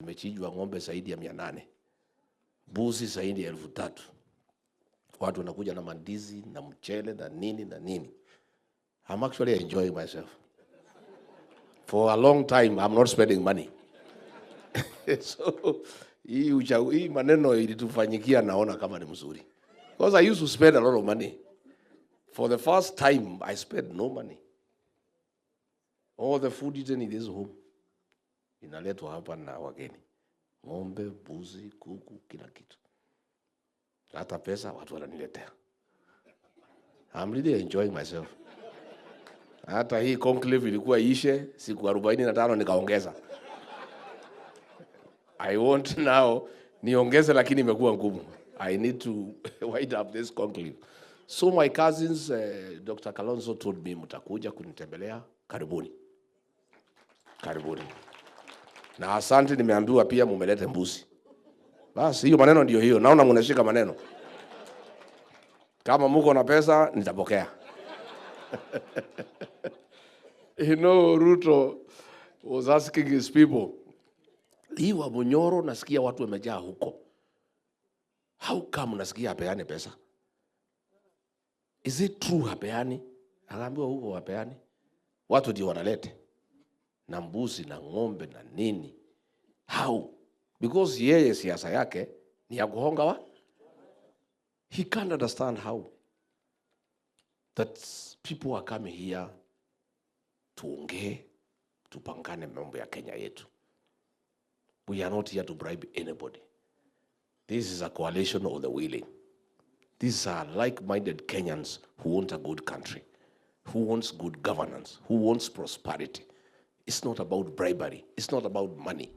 Imechinjwa ng'ombe zaidi ya 800, mbuzi zaidi ya 3,000. Watu wanakuja na mandizi na mchele na nini na nini. I'm actually enjoying myself. For a long time I'm not spending money. So hii maneno ilitufanyikia naona kama ni mzuri. Because I used to spend a lot of money. For the first time I spent no money. All the food eaten in this home inaletwa hapa na wageni, ng'ombe, mbuzi, kuku, kila kitu. Hata pesa watu wananiletea. I'm really enjoying myself. Hata hii conclave ilikuwa ishe siku 45 nikaongeza. I want now niongeze, lakini imekuwa ngumu. I need to wind up this conclave. So my cousins, Dr. Kalonzo told me mtakuja kunitembelea. Karibuni, karibuni. Na asante, nimeambiwa pia mumelete mbuzi. Basi hiyo maneno ndio hiyo, naona mnashika maneno. Kama muko na pesa nitapokea. Ruto was asking his people, hii Wamunyoro nasikia watu wamejaa huko. How come nasikia hapeani pesa? Is it true hapeani? Akaambiwa huko hapeani. Watu ndio wanalete na mbuzi na ng'ombe na nini. How? Because yeye siasa yake ni ya kuhonga wa. He can't understand how that people are coming here tuongee, tupangane mambo ya Kenya yetu. We are not here to bribe anybody. This is a coalition of the willing. These are like-minded Kenyans who want a good country, who wants good governance, who wants prosperity. It's not about bribery. It's not about money.